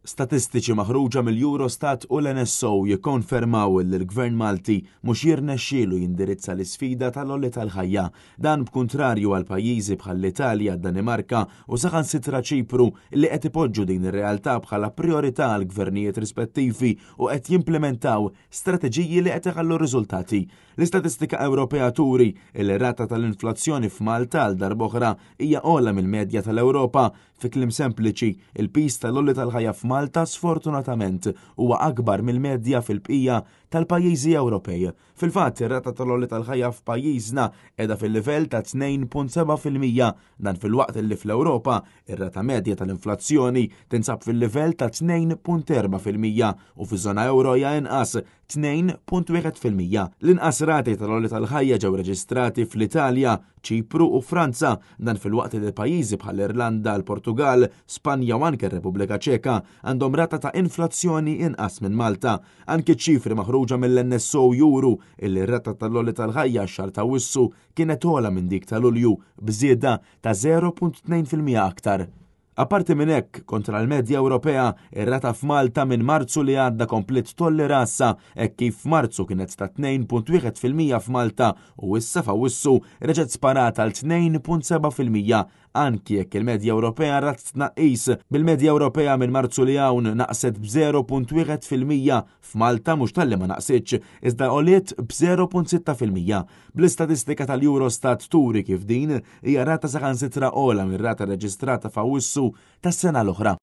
Statistiċi maħruġa mill-Eurostat u l-NSO jikkonfermaw li l-Gvern Malti mhux jirnexxielu jindirizza l-isfida tal-għoli tal-ħajja. Dan b'kuntrarju għal pajjiżi bħall-Italja, Danimarka u saħansitra Ċipru li qed ipoġġu din ir-realtà bħala prijorità għall-gvernijiet rispettivi u qed jimplementaw strateġiji li qed iħallu riżultati. L-istatistika Ewropea turi li r-rata tal-inflazzjoni f'Malta għal darb'oħra hija ogħla mill-medja tal-Ewropa. Fi kliem sempliċi, il-piż tal-għoli tal-ħajja f'Malta sfortunatament huwa akbar mill-medja fil-bqija tal-pajjiżi Ewropej. Fil-fatt, ir-rata tal-għoli tal-ħajja f'pajjiżna qiegħda fil-livell ta' 2.7% dan filwaqt li fl-Ewropa ir-rata medja tal-inflazzjoni tinsab fil-livell ta' 2.4% u fiż-żona ewro hija inqas 2.1%. L-inqas rati tal-għoli tal-ħajja ġew reġistrati fl-Italja, Ċipru u Franza, dan filwaqt li pajjiżi bħall-Irlanda, l-Portugal, Spanja u anke r-Repubblika Ċeka għandhom rata ta' inflazzjoni inqas minn Malta. Anki ċifri maħruġa mill-NSO juru illi r-rata tal-għoli tal-ħajja x-xahar ta' Awwissu kienet ogħla minn dik ta' Lulju b'żieda ta' 0.2% aktar. Apparti minn hekk, kontra l-medja Ewropea, ir-rata f'Malta minn Marzu li għadda kompliet tgħolli rasha hekk kif f'Marzu kienet ta' 2.1% f'Malta u issa f'Awwissu reġgħet sparat għal 2.7% anki jekk il-medja Ewropea rat tnaqqis. Bil-medja Ewropea minn Marzu li hawn naqset b'0.1% f'Malta mhux talli ma naqsitx, iżda għoliet b'0.6%. Bl-istatistika tal-Eurostat turi kif din hija rata saħansitra ogħla mir-rata reġistrata f'Awwissu tas-sena l-oħra.